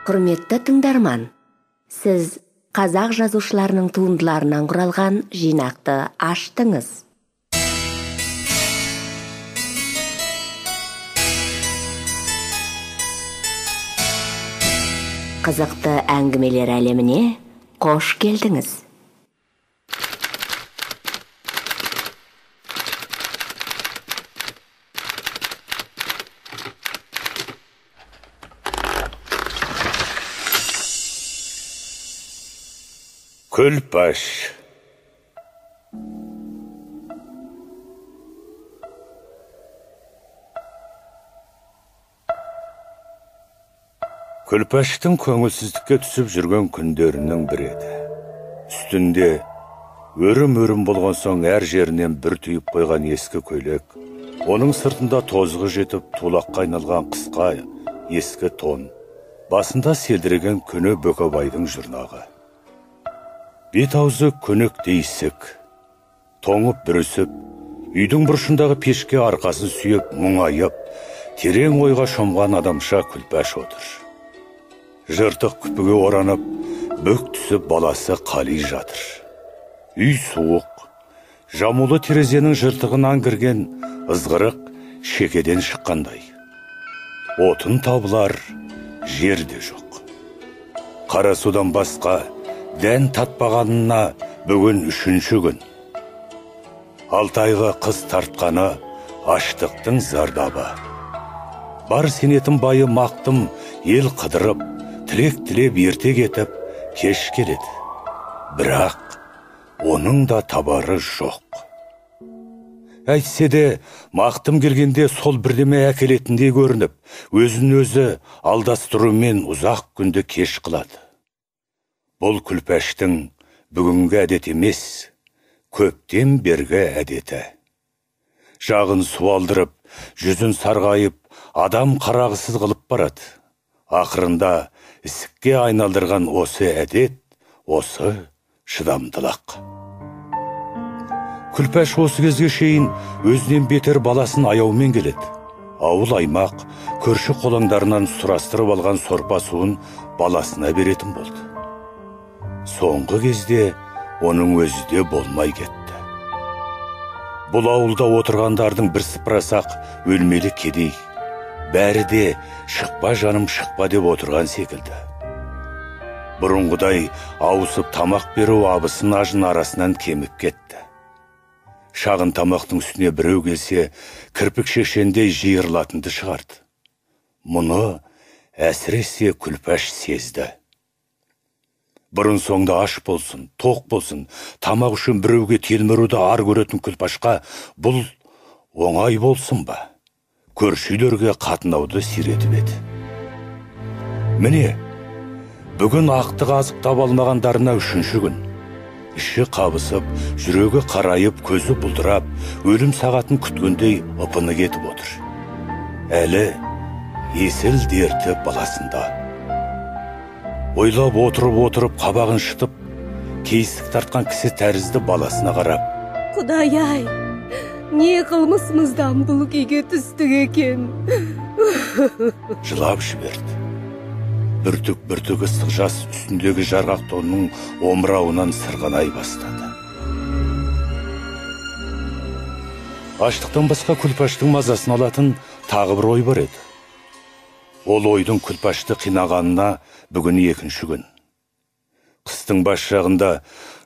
Құрметті тыңдарман, сіз қазақ жазушыларының туындыларынан құралған жинақты аштыңыз. Қызықты әңгімелер әлеміне қош келдіңіз. Күлпаш. Күлпаштың көңілсіздікке түсіп жүрген күндерінің бірі еді. Үстінде өрім-өрім болған соң әр жерінен бір түйіп қойған ескі көйлек, оның сыртында тозығы жетіп тулаққа айналған қысқа ескі тон, басында селдіреген күні Бөкебайдың жұрнағы. Бет аузы көнектей ісік, тоңып бүрісіп, үйдің бұрышындағы пешке арқасын сүйеп, мұңайып, терең ойға шомған адамша Күлпаш отыр. Жыртық күпіге оранып, бүк түсіп баласы Қали жатыр. Үй суық, жамулы терезенің жыртығынан кірген ызғырық шекеден шыққандай. Отын табылар жер де жоқ. Қара судан басқа дән татпағанына бүгін үшінші күн. 6 айға қыз тартқаны аштықтың зардабы. Бар сенетін байы Мақтым ел қыдырып, тілек тілеп ерте кетіп, кеш келеді. Бірақ оның да табары жоқ. Әйтсе де, Мақтым келгенде сол бірдеме әкелетіндей көрініп, өзін өзі алдастырумен ұзақ күнді кеш қылады. Бұл Күлпаштың бүгінгі әдеті емес, көптен бергі әдеті. Жағын суалдырып, жүзін сарғайып, адам қарағысыз қылып барады. Ақырында ісікке айналдырған осы әдет, осы шыдамдылық. Күлпаш осы кезге шейін өзінен бетер баласын аяумен келеді. Ауыл аймақ, көрші қолаңдарынан сұрастырып алған сорпа суын баласына беретін болды. Соңғы кезде оның өзі де болмай кетті. Бұл ауылда отырғандардың бір сыпырасақ өлмелі кедей. Бәрі де шықпа жаным шықпа деп отырған секілді. Бұрынғыдай ауысып тамақ беру абысын ажын арасынан кеміп кетті. Шағын тамақтың үстіне біреу келсе, кірпік шешендей жиырылатынды шығарды. Мұны әсіресе Күлпаш сезді. Бұрын соңда аш болсын, тоқ болсын, тамақ үшін біреуге телміруді ар көретін Күлпашқа бұл оңай болсын ба? Көрші үйлерге қатынауды сиретіп еді. Міне, бүгін ақтық азық таба алмағандарына үшінші күн. Іші қабысып, жүрегі қарайып, көзі бұлдырап, өлім сағатын күткендей ыпыны кетіп отыр. Әлі есіл дерті баласында. Ойлап отырып-отырып қабағын шытып, кейістік тартқан кісі тәрізді баласына қарап. Құдай-ай, не қылмысымыздан бұл күйге түстік екен? Жылап жіберді. Бүртік-бүртік ыстық жас үстіндегі жарғақ тонның омырауынан сырғанай бастады. Аштықтан басқа Күлпаштың мазасын алатын тағы бір ой бар еді. Ол ойдың Күлпашты қинағанына бүгін екінші күн. Қыстың бас жағында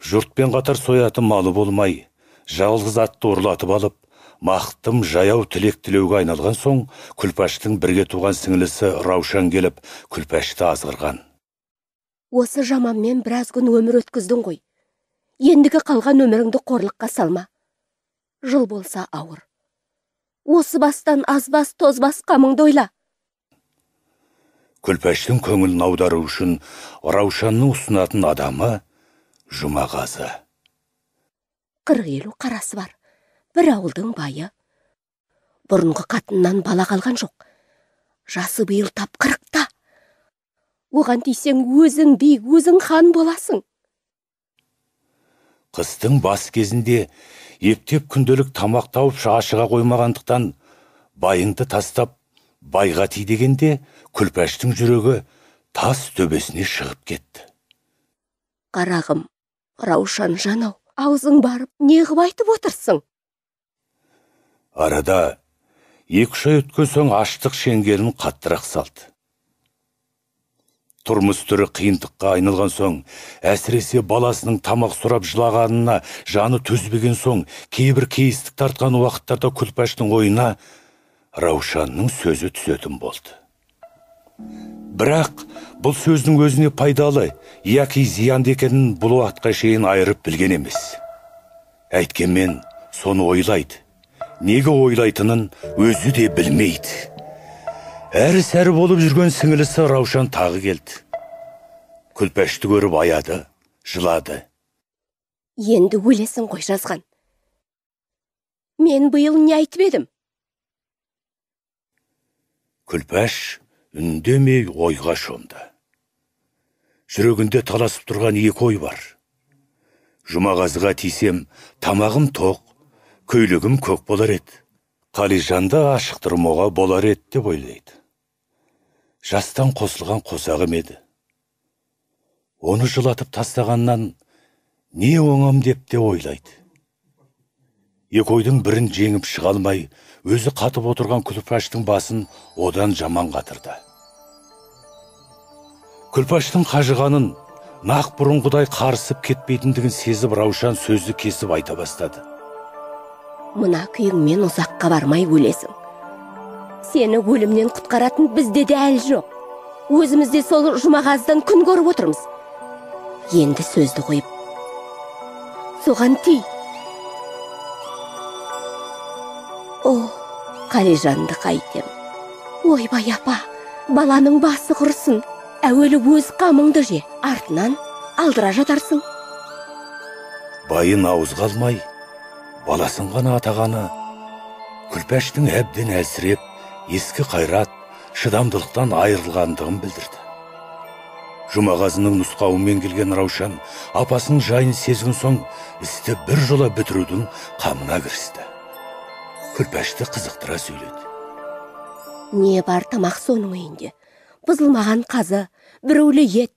жұртпен қатар соятын малы болмай, жалғыз атты ұрлатып алып, Мақтым жаяу тілек тілеуге айналған соң, Күлпаштың бірге туған сіңлісі Раушан келіп, Күлпашты азғырған. Осы жаманмен біраз күн өмір өткіздің ғой. Ендігі қалған өміріңді қорлыққа салма. Жыл болса ауыр. Осы бастан азбас, тозбас қамыңды ойла. Күлпаштың көңілін аудару үшін Раушанның ұсынатын адамы Жұмағазы. 40-50 қарасы бар, бір ауылдың байы. Бұрынғы қатыннан бала қалған жоқ. Жасы биыл тап 40-та. Оған тисең өзің би, өзің хан боласың. Қыстың бас кезінде ептеп күнделік тамақ тауып ашыға қоймағандықтан байыңды тастап байға ти дегенде Күлпаштың жүрегі тас төбесіне шығып кетті. Қарағым, Раушан жанау, аузың барып неғып айтып отырсың? Арада 2-3 ай өткен соң аштық шеңгелін қаттырақ салды. Тұрмыс түрі қиындыққа айналған соң, әсіресе баласының тамақ сұрап жылағанына жаны төзбеген соң, кейбір кейістік тартқан уақыттарда Күлпәштің ойына Раушанның сөзі түсетін болды. Бірақ бұл сөздің өзіне пайдалы, яки зиянды екенін бұл уақытқа шейін айырып білген емес. Әйткенмен соны ойлайды. Неге ойлайтынын өзі де білмейді. Әрі-сәрі болып жүрген сіңілісі Раушан тағы келді. Күлпәшті көріп аяды, жылады. Енді өлесің ғой жазған. Мен биыл не айтып едім? Күлпәш үндемей ойға шомды. Жүрегінде таласып тұрған екі ой бар. Жұмағазыға тисем, тамағым тоқ, көйлегім көк болар еді. Қалижанды ашықтырмауға болар еді деп ойлайды. Жастан қосылған қосағым еді. Оны жылатып тастағаннан не оңам деп те ойлайды. Екі ойдың бірін жеңіп шыға алмай, өзі қатып отырған Күлпәштің басын одан жаман қатырды. Күлпәштің қажығанын нақ бұрынғыдай қарысып кетпейтіндігін сезіп, Раушан сөзді кесіп айта бастады. Мына күйіңмен ұзаққа бармай өлесің. Сені өлімнен құтқаратын бізде де әл жоқ. Өзіміз де сол Жұмағазыдан күн көріп отырмыз. Енді сөзді қойып, соған ти. О, Қалижанды қайтем. Ойбай апа, баланың басы құрысын. Әуелі өз қамыңды же, артынан алдыра жатарсың. Байын ауызға алмай, баласын ғана атағаны, Күлпәштің әбден әлсіреп, ескі қайрат, шыдамдылықтан айырылғандығын білдірді. Жұмағазының нұсқауымен келген Раушан апасының жайын сезген соң істі бір жола бітірудің қамына кірісті. Күлпәшті қызықтыра сөйледі. Не бар тамақ соның үйінде? Бұзылмаған қазы, біреулі ет,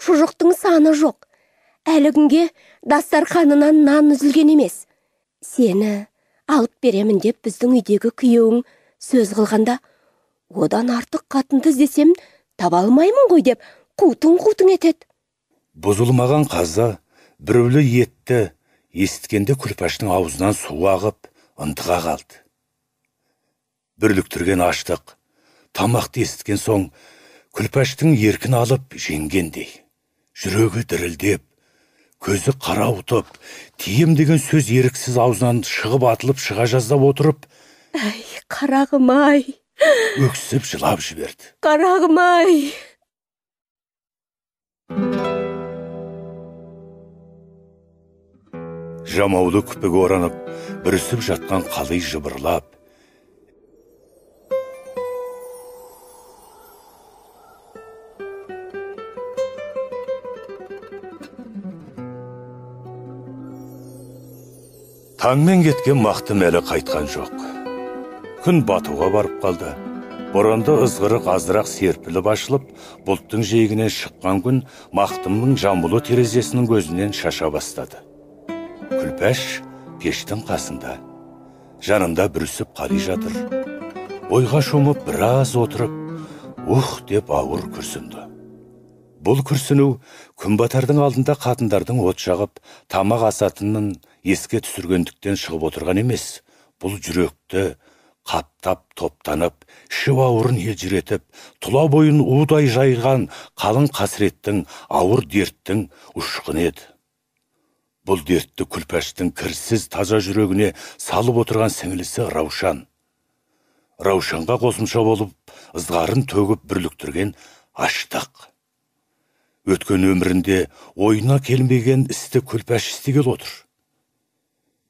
шұжықтың саны жоқ. Әлі күнге дастарханынан нан үзілген емес. Сені алып беремін деп біздің үйдегі күйеуің сөз қылғанда, одан артық қатынды іздесем таба алмаймын ғой деп қутың-қутың етеді. Бұзылмаған қазы, біреулі етті есіткенде Күлпәштің аузынан су ағып, ынтыға қалды. Бүрліктірген аштық, тамақты есіткен соң Күлпәштің еркін алып жеңгендей. Жүрегі дірілдеп, көзі қарауытып, тием деген сөз еріксіз аузынан шығып атылып шыға жаздап отырып, әй, қарағым ай! Өксіп жылап жіберді. Қарағым ай! Жамаулы күпіге оранып, бүрісіп жатқан Қали жыбырлап, таңмен кеткен Мақтым әлі қайтқан жоқ. Күн батуға барып қалды. Боранды ызғырық азырақ серпіліп ашылып, бұлттың жиегінен шыққан күн Мақтымның жамбулы терезесінің көзінен шаша бастады. Күлпәш пештің қасында. Жанында бүрісіп Қали жатыр. Ойға шомып біраз отырып, ух деп ауыр күрсінді. Бұл күрсіну күнбатардың алдында қатындардың от жағып, тамақ асатынын еске түсіргендіктен шығып отырған емес. Бұл жүректі қаптап топтанып, іші бауырын елжіретіп, тұла бойын удай жайған қалың қасіреттің, ауыр дерттің ұшқыны еді. Бұл дертті Күлпәштің кірсіз таза жүрегіне салып отырған сіңілісі Раушан. Раушанға қосымша болып, ызғарын төгіп бүрліктірген аштық. Өткен өмірінде ойына келмеген істі Күлпәш істегелі отыр.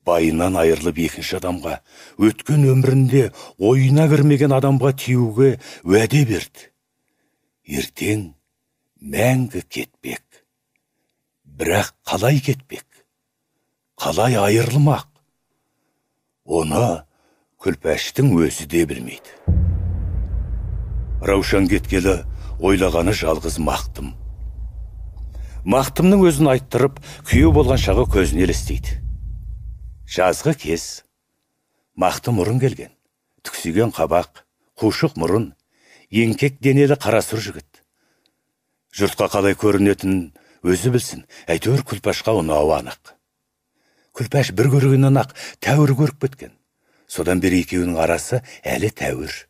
Байынан айырылып екінші адамға, өткен өмірінде ойына кірмеген адамға тиюге уәде берді. Ертең мәңгі кетпек. Бірақ қалай кетпек? Қалай айырылмақ? Оны Күлпәштің өзі де білмейді. Раушан кеткелі Ойлағаны жалғыз Мақтым. Мақтымның өзін айттырып, күйеу болған шағы көзіне елестейді. Жазғы кез. Мақтым ұрын келген. Түксиген қабақ, қушық мұрын, еңкек денелі қарасұр жігіт. Жұртқа қалай көрінетінін өзі білсін, әйтеуір Күлпашқа ұнауы анық. Күлпаш бір көргеннен ақ тәуір көріп кеткен. Содан бері екеуінің арасы әлі тәуір.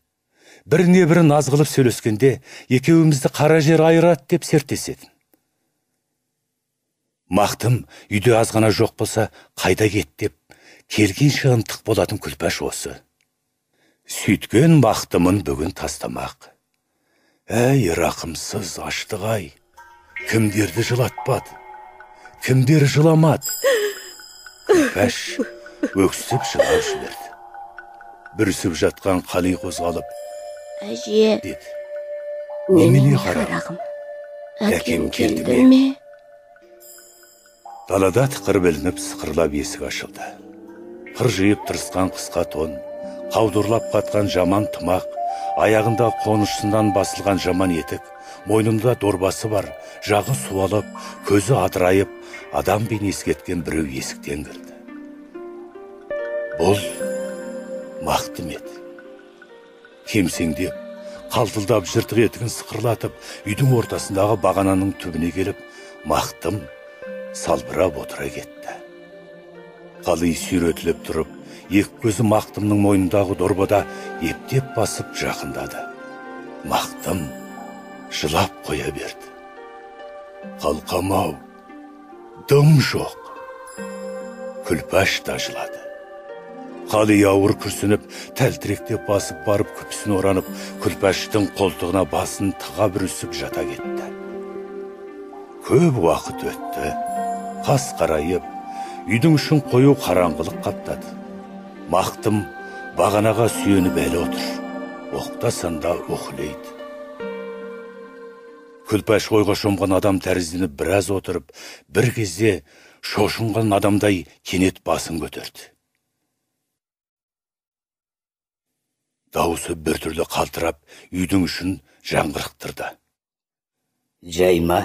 Біріне бірі наз қылып сөйлескенде, екеуімізді қара жер айырады деп серттесетін. Мақтым үйде аз ғана жоқ болса, қайда кет деп, келгенше ынтық болатын Күлпаш осы. Сөйткен Мақтымын бүгін тастамақ. Әй, рақымсыз аштық-ай, кімдерді жылатпады, кімдер жыламады. Күлпаш өксіп жылап жіберді. Бүрісіп жатқан Қали қозғалып, әже, деді. Немене қарағым, әкем келді ме? Далада тықыр білініп, сықырлап есік ашылды. Қыржиып тырысқан қысқа тон, қаудырлап қатқан жаман тымақ, аяғында қонышынан басылған жаман етік, мойнында дорбасы бар, жағы суалып, көзі адырайып, адам бейнесі кеткен біреу есіктен кірді. Бұл Мақтым еді. Кемсеңдеп, қалтылдап жыртық етігін сықырлатып, үйдің ортасындағы бағананың түбіне келіп, Мақтым салбырап отыра кетті. Қали сүйретіліп тұрып, екі көзі Мақтымның мойнындағы дорбада ептеп басып жақындады. Мақтым жылап қоя берді. Қалқам-ау, дым жоқ. Күлпаш та жылады. Қали ауыр күрсініп, тәлтіректеп басып барып күпісін оранып, Күлпаштың қолтығына басын тыға бүрісіп жата кетті. Көп уақыт өтті. Қас қарайып, үйдің ішін қою қараңғылық қаптады. Мақтым бағанаға сүйеніп әлі отыр. Оқта-санда уһілейді. Күлпаш ойға шомған адам тәрізденіп біраз отырып, бір кезде шошынған адамдай кенет басын көтерді. Даусы біртүрлі қалтырап, үйдің ішін жаңғырықтырды. Жай ма?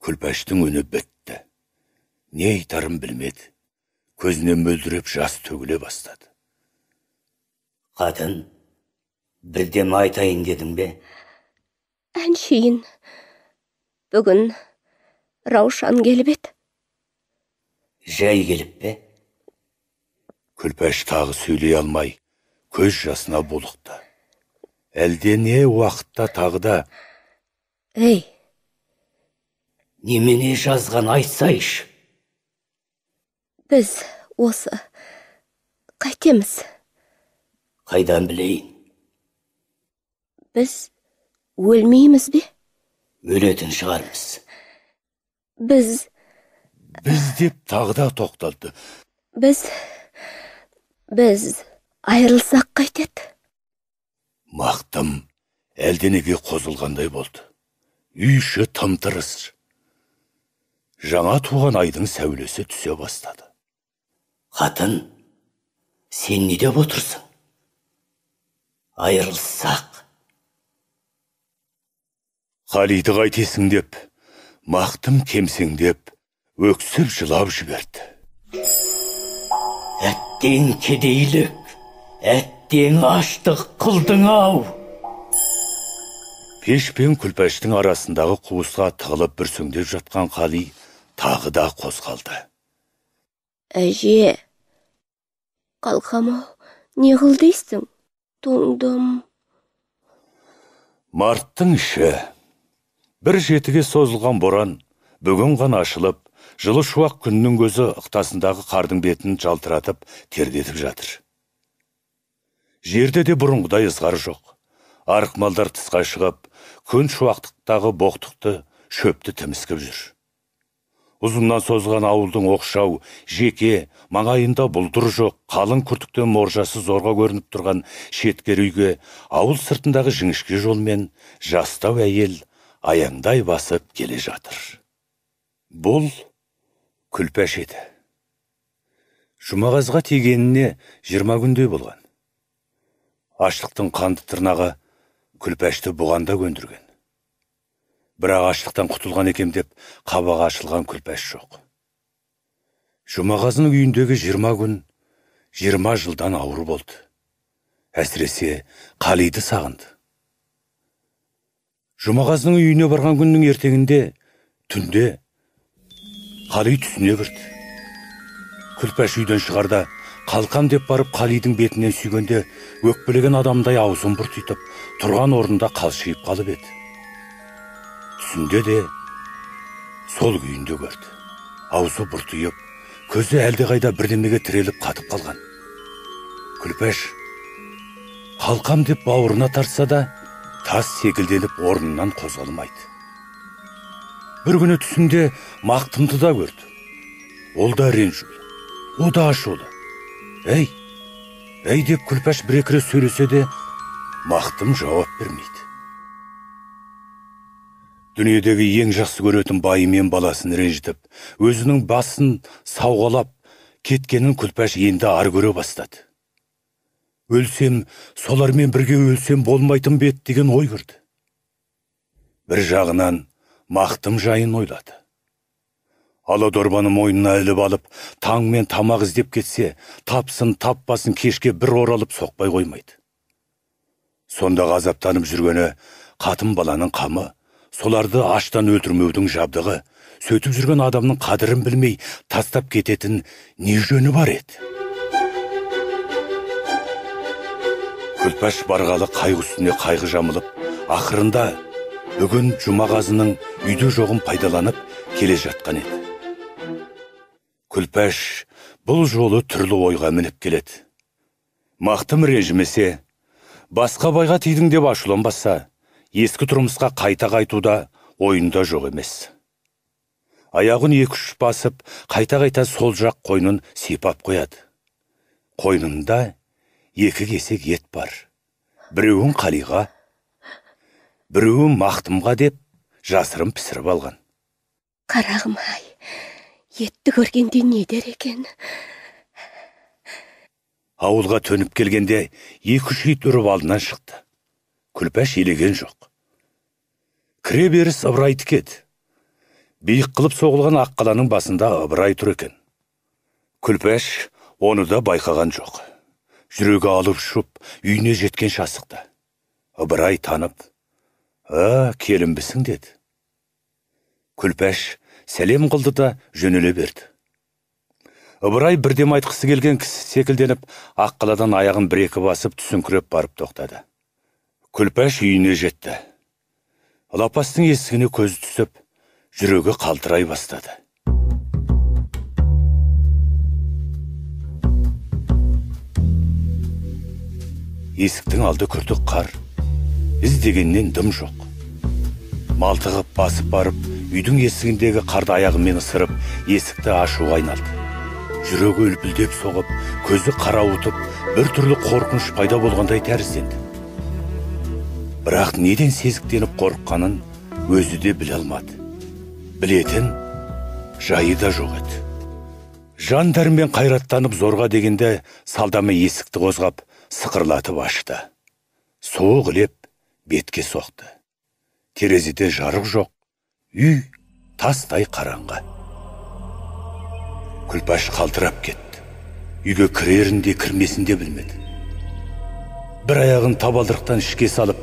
Күлпаштың үні бітті. Не айтарын білмеді. Көзінен мөлдіреп жас төгіле бастады. Қатын, бірдеме айтайын дедің бе? Әншейін, бүгін Раушан келіп еді. Жай келіп пе? Күлпаш тағы сөйлей алмай, көз жасына булықты. Әлде не уақытта тағы да... Ей! Немене жазған айтсайшы? Біз осы қайтеміз? Қайдан білейін? Біз өлмейміз бе? Өлетін шығармыз. Біз... Біз деп тағы да тоқталды. Біз... Айырылсақ қайтеді? Мақтым әлденеге қозылғандай болды. Үй іші тым-тырыс. Жаңа туған айдың сәулесі түсе бастады. Қатын, сен не деп отырсың? Айырылсақ. Қалиды қайтесің деп, Мақтым кемсеңдеп, өксіп жылап жіберді. Әттең кедейлік, әттең аштық қылдың ау. Пеш пен Күлпаштың арасындағы қуысқа тығылып бүрсеңдеп жатқан Қали тағы да қозғалды. Әже, қалқам-ау, не қыл дейсің? Тоңдым. Марттың іші. Бір жетіге созылған боран бүгін ғана ашылып, жылы шуақ күннің көзі ықтасындағы қардың бетін жалтыратып, тердетіп жатыр. Жерде де бұрынғыдай ызғар жоқ. Арық малдар тысқа шығып, күн шуақтықтағы боқтықты, шөпті тіміскіп жүр. Ұзыннан созылған ауылдың оқшау, жеке, маңайында бұлдыр жоқ, қалың күртіктен моржасы зорға көрініп тұрған шеткер үйге ауыл сыртындағы жіңішке жолмен жастау әйел аяңдай басып келе жатыр. Бұл Күлпаш еді. Жұмағазға тигеніне 20 күндей болған. Аштықтың қанды тырнағы Күлпашты бұған да көндірген. Бірақ аштықтан құтылған екем деп қабағы ашылған Күлпәш жоқ. Жұмағазының үйіндегі 20 күн 20 жылдан ауыр болды. Әсіресе Қалиды сағынды. Жұмағазының үйіне барған күннің ертеңінде түнде Қали түсіне кірді. Күлпәш үйден шығарда қалқам деп барып Қалидің бетінен сүйгенде өкпелеген адамдай аузын бұртитып, тұрған орнында қалшиып қалып еді. Түсінде де сол күйінде көрді. Аузы бұртиып, көзі әлдеқайда бірдемеге тіреліп қатып қалған. Күлпәш қалқам деп бауырына тартса да, тас секілденіп орнынан қозғалмайды. Бір күні түсінде Мақтымды да көрді. Ол да ренжулі, о да ашулы. Әй, әй деп Күлпәш бір-екі рет сөйлесе де, Мақтым жауап бермейді. Дүниедегі ең жақсы көретін байы мен баласын ренжітіп, өзінің басын сауғалап кеткенін Күлпәш енді ар көре бастады. Өлсем, солармен бірге өлсем болмайтын бет деген ой кірді. Бір жағынан Мақтым жайын ойлады. Ала дорбаны мойнына іліп алып, таңмен тамақ іздеп кетсе, тапсын, таппасын кешке бір оралып соқпай қоймайды. Сонда азаптанып жүргені қатын баланың қамы, соларды аштан өлтірмеудің жабдығы, сөйтіп жүрген адамның қадірін білмей тастап кететін не жөні бар еді? Күлпәш барғалы қайғы үстіне қайғы жамылып, ақырында бүгін Жұмағазының үйде жоғын пайдаланып келе жатқан еді. Күлпәш бұл жолы түрлі ойға мініп келеді. Мақтым ренжімесе, басқа байға тидің деп ашуланбаса, ескі тұрмысқа қайта қайтуда ойында жоқ емес. Аяғын екі-үш басып, қайта-қайта сол жақ қойнын сипап қояды. Қойнында екі кесек ет бар. Біреуін Қалиға, біреуін Мақтымға деп жасырын пісіріп алған. Қарағым ай, етті көргенде не дер екен? Ауылға төніп келгенде екі-үш ит үріп алдынан шықты. Күлпәш елеген жоқ. Кіре беріс Ыбырай тікеді. Биік қылып соғылған Аққаланың басында Ыбырай тұр екен. Күлпәш оны да байқаған жоқ. Жүрегі алып ұшып, үйіне жеткенше асықты. Ыбырай танып, «А, келінбісің» деді. Күлпәш сәлем қылды да жөнеле берді. Ыбырай бірдем айтқысы келген кісі секілденіп, Аққаладан аяғын бір-екі басып түсіңкіреп барып тоқтады. Күлпәш үйіне жетті. Лапастың есігіне көзі түсіп, жүрегі қалтырай бастады. Есіктің алды күртік қар, іздегеннен дым жоқ. Малтығып басып барып, үйдің есігіндегі қарды аяғымен ысырып, есікті ашуға айналды. Жүрегі үлпілдеп соғып, көзі қарауытып, бір түрлі қорқыныш пайда болғандай тәрізденді. Бірақ неден сезіктеніп қорыққанын өзі де біле алмады. Білетін жайы да жоқ еді. Жан дәрмен қайраттанып зорға дегенде салдамы есікті қозғап, сықырлатып ашты. Суық ілеп бетке соқты. Терезеде жарық жоқ, үй тастай қараңғы. Күлпәш қалтырап кетті. Үйге кірерін де кірмесін де білмеді. Бір аяғын табалдырықтан ішке салып,